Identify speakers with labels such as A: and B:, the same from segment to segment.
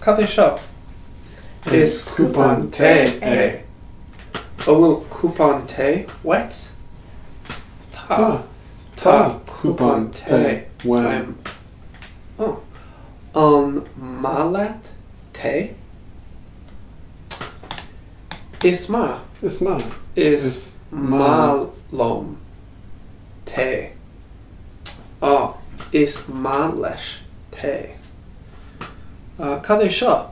A: Cad é seo? Is cupán tae é. An bhfuil cupán tae uait? Tá. Tá cupán tae uaim. Ó. An maith leat tae? Is maith.
B: Is maith.
A: Is maith liom tae. Á, is maith leis tae. Cad é seo?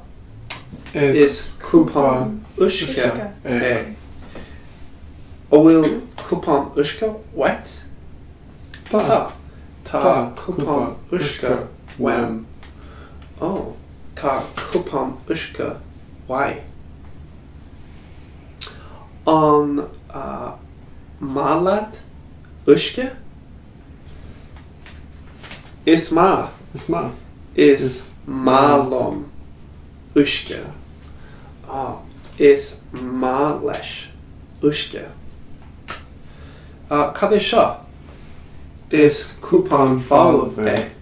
A: Is cupán uisce é. An bhfuil cupán uisce uait? Tá. Tá cupán uisce uaim. Ó, tá cupán uisce uaidh. An maith leat uisce? Is maith.
B: Is maith.
A: Is maith liom uisce. Á, is maith leis uisce. Cad é seo? Is cupán folamh é.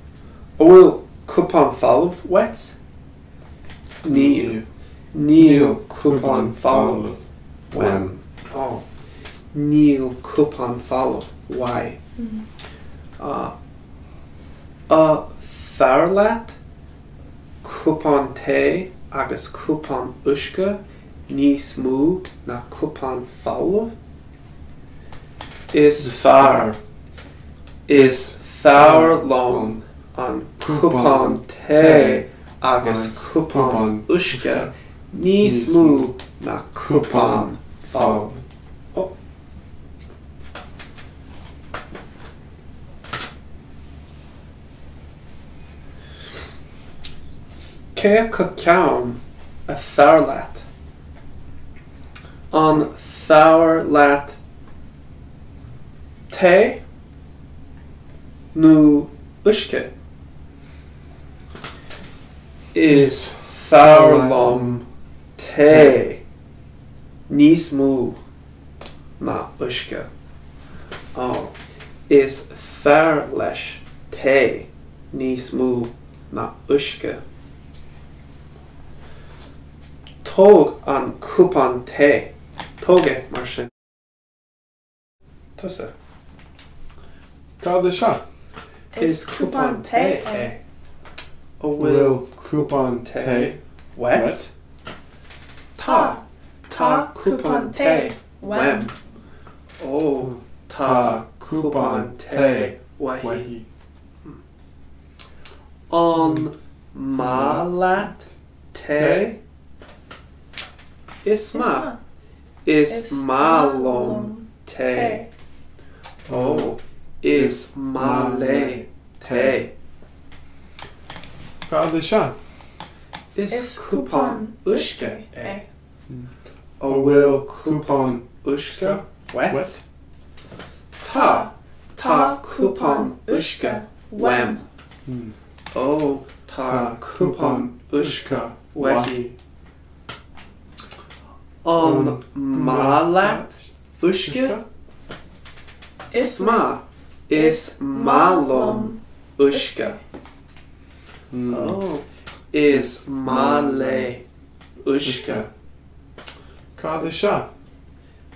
A: An bhfuil cupán folamh uait? Níl. Níl cupán folamh uaim. Ó, níl cupán folamh uaidh. An fearr leat cupán tae agus cupán uisce níos mó ná cupán folamh? Is fearr. Is fearr liom an cupán tae agus cupán uisce níos mó ná cupán folamh. Cé acu ceann a fearr leat? An fearr leat tae nó uisce? Is fearr liom tae níos mó ná uisce. Ó, is fearr leis tae níos mó ná uisce. Tóg an cupán tae. Tóg é, mar sin. Tusa.
B: Cad é seo?
A: Is cupán tae é. An bhfuil cupán tae uait? Tá. Tá cupán tae uaim. Ó, tá cupán tae uaithi. An maith leat tae? Is maith. Is maith liom tae. Ó, is maith léi tae.
B: Cad é seo?
A: Is cupán uisce é. An bhfuil cupán uisce uait? Tá. Tá cupán uisce uaim. Ó, tá cupán uisce uaithi. An maith leat uisce? Is maith. Is maith liom uisce. Ó, is maith léi uisce.
B: Cad é seo?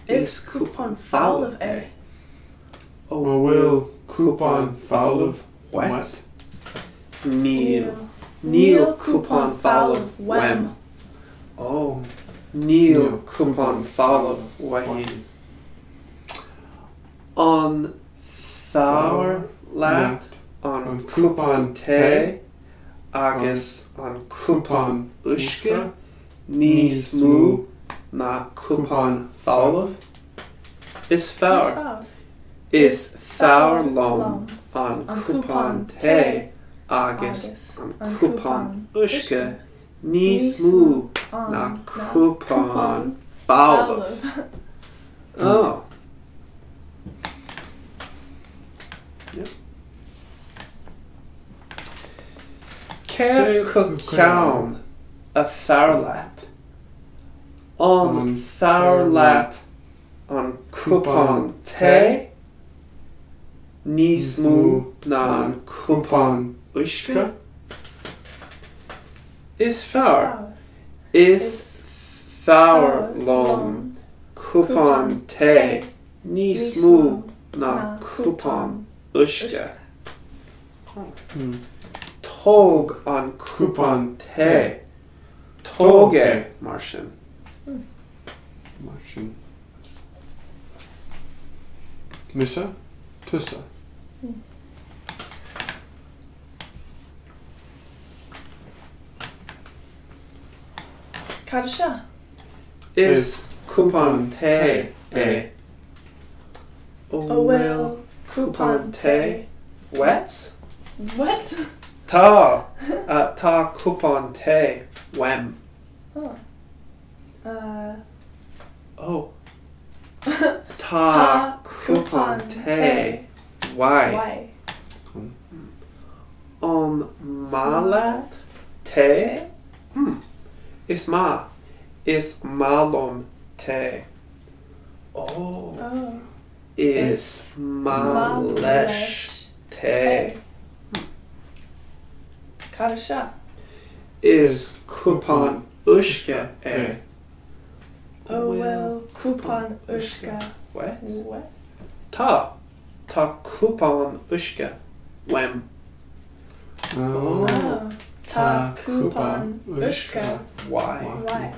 A: Is cupán folamh é.
B: An bhfuil cupán folamh uait?
A: Níl. Níl cupán folamh uaim. Ó, níl cupán folamh uaithi. An fearr leat an cupán tae agus an cupán uisce níos mó ná cupán folamh? Is fearr. Is fearr liom an cupán tae agus an cupán uisce níos mó ná cupán folamh. Ó. Cé acu ceann a fearr leat? An fearr leat an cupán tae níos mó ná an cupán uisce? Is fearr. Is fearr liom cupán tae níos mó ná cupán uisce. Tóg an cupán tae. Tóg é, mar sin.
B: Mar sin. Mise, tusa.
C: Cad é seo?
A: Is cupán tae é. An bhfuil cupán tae uait?
C: Uait?
A: Tá! Tá cupán tae uaim. Ó. Tá cupán tae uaidh. An maith leat tae? Is maith. Is maith liom tae. Ó. Is maith leis tae.
C: Cad é seo?
A: Is cupán uisce é.
C: An bhfuil cupán uisce
A: uait?
C: uait?
A: Tá. Tá cupán uisce uaim.
B: Ó.
C: Tá cupán uisce
A: uaidh.
C: uaidh.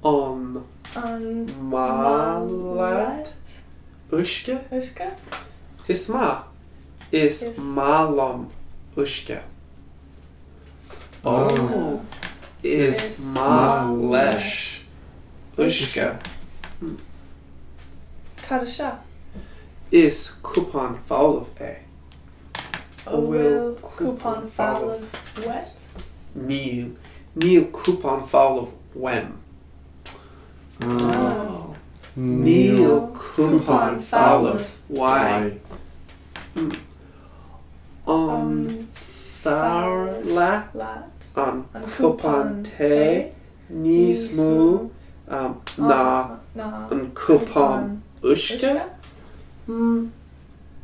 A: An
C: An
A: maith leat uisce?
C: Uisce?
A: Is maith. Is
C: Is-
A: maith liom uisce. Ó. Is
C: Is
A: maith
C: maith
A: leis uisce.
C: Cad é seo?
A: Is cupán folamh é.
C: An bhfuil cupán folamh uait?
A: Níl. Níl cupán folamh uaim.
B: Ó.
A: Níl cupán folamh uaidh. An fearr leat
C: Leat
A: an
C: an
A: cupán tae níos mó ná
C: ná
A: an cupán uisce?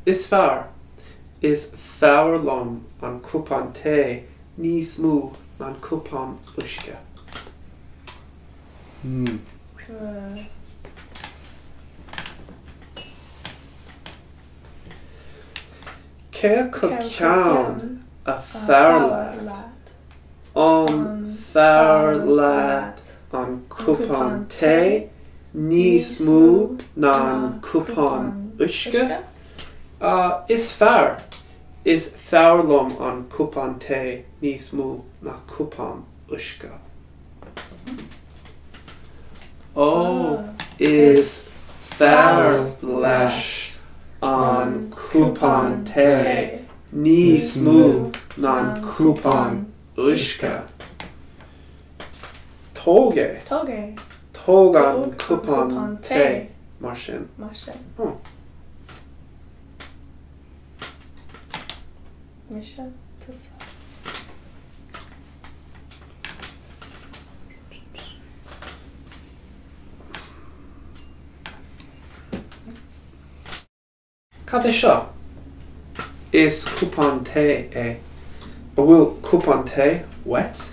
A: Is fearr. Is fearr liom an cupán tae níos mó ná an cupán uisce. Cé acu ceann a fearr leat? An fearr leat an cupán tae níos mó ná an cupán uisce? Is fearr. Is fearr liom an cupán tae níos mó ná cupán uisce. Ó, is fearr leis an cupán tae níos mó ná an cupán uisce. Tóg é.
C: Tóg é.
A: Tóg an cupán tae mar sin.
C: Mar sin. Mise, tusa.
A: Cad é seo? Is cupán tae é. An bhfuil cupán tae uait?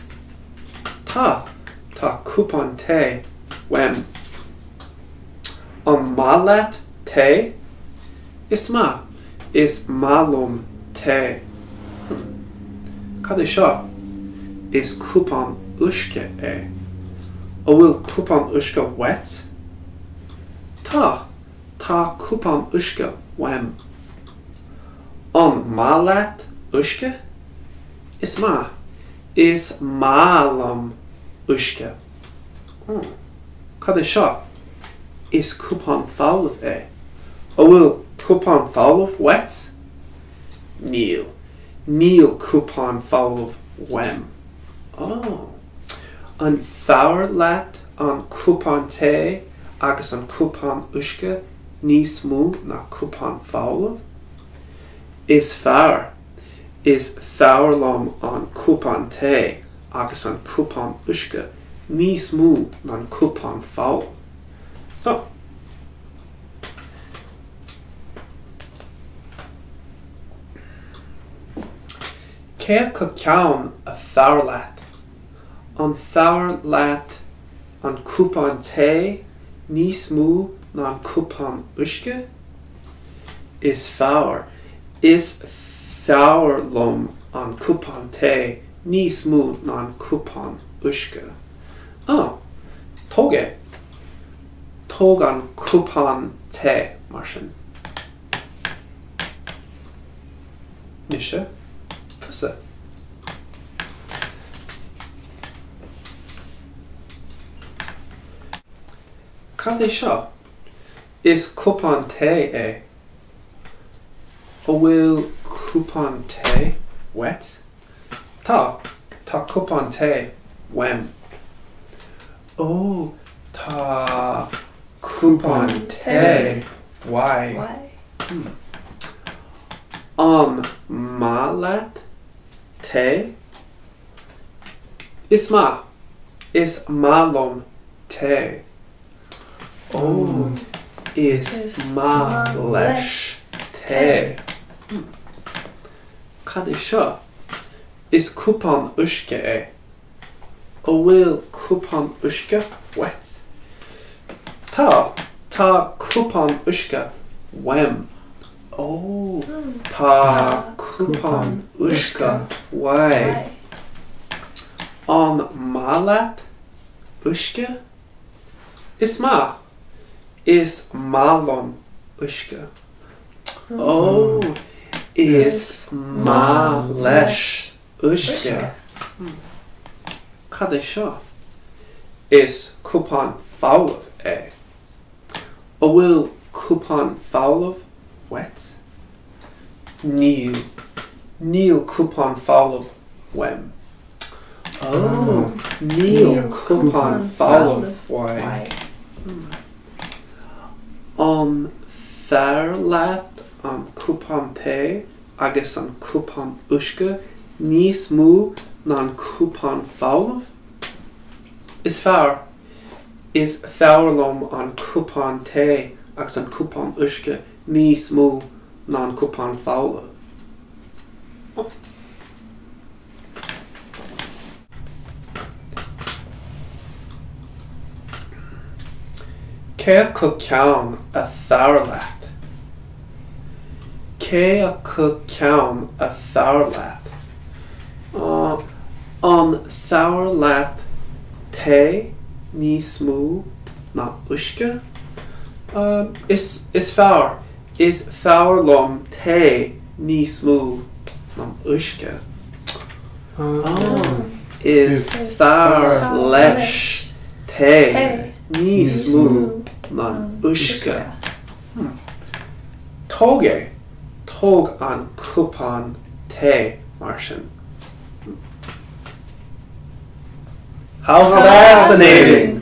A: Tá. Tá cupán tae uaim. An maith leat tae? Is maith. Is maith liom tae. Cad é seo? Is cupán uisce é. An bhfuil cupán uisce uait? Tá. Tá cupán uisce uaim. An maith leat uisce? Is maith. Is maith liom uisce. Cad é seo? Is cupán folamh é. An bhfuil cupán folamh uait? Níl. Níl cupán folamh uaim. Ó. An fearr leat an cupán tae agus an cupán uisce níos mó ná cupán folamh? Is fearr. Is fearr liom an cupán tae agus an cupán uisce níos mó ná an cupán folamh. So. Cé acu ceann a fearr leat? An fearr leat an cupán tae níos mó ná an cupán uisce? Is fearr. Is fearr liom an cupán tae níos mó ná an cupán uisce. Ó, tóg é. Tóg an cupán tae, mar sin. Mise, tusa. Cad é seo? Is cupán tae é. An bhfuil cupán tae uait? Tá, tá cupán tae uaim. Ó, tá cupán tae uaidh. An maith leat tae? Is maith. Is maith liom tae. Ó, is maith leis tae. Cad é seo? Is cupán uisce é. An bhfuil cupán uisce uait? Tá, tá cupán uisce uaim. Ó, tá cupán uisce uaidh. An maith leat uisce? Is maith. Is maith liom uisce. Ó, is maith leis uisce. Cad é seo? Is cupán folamh é. An bhfuil cupán folamh uait? Níl. Níl cupán folamh uaim. Ó, níl cupán folamh uaidh. An fearr leat an cupán tae agus an cupán uisce níos mó ná an cupán folamh? Is fearr. Is fearr liom an cupán tae agus an cupán uisce níos mó ná an cupán folamh. Cé acu ceann a fearr leat? Cé acu ceann a fearr leat? An fearr leat tae níos mó ná uisce? Is is fearr. Is fearr liom tae níos mó ná uisce. Is fearr leis tae níos mó ná uisce. Tóg é. Tóg an cupán tae mar sin. How fascinating!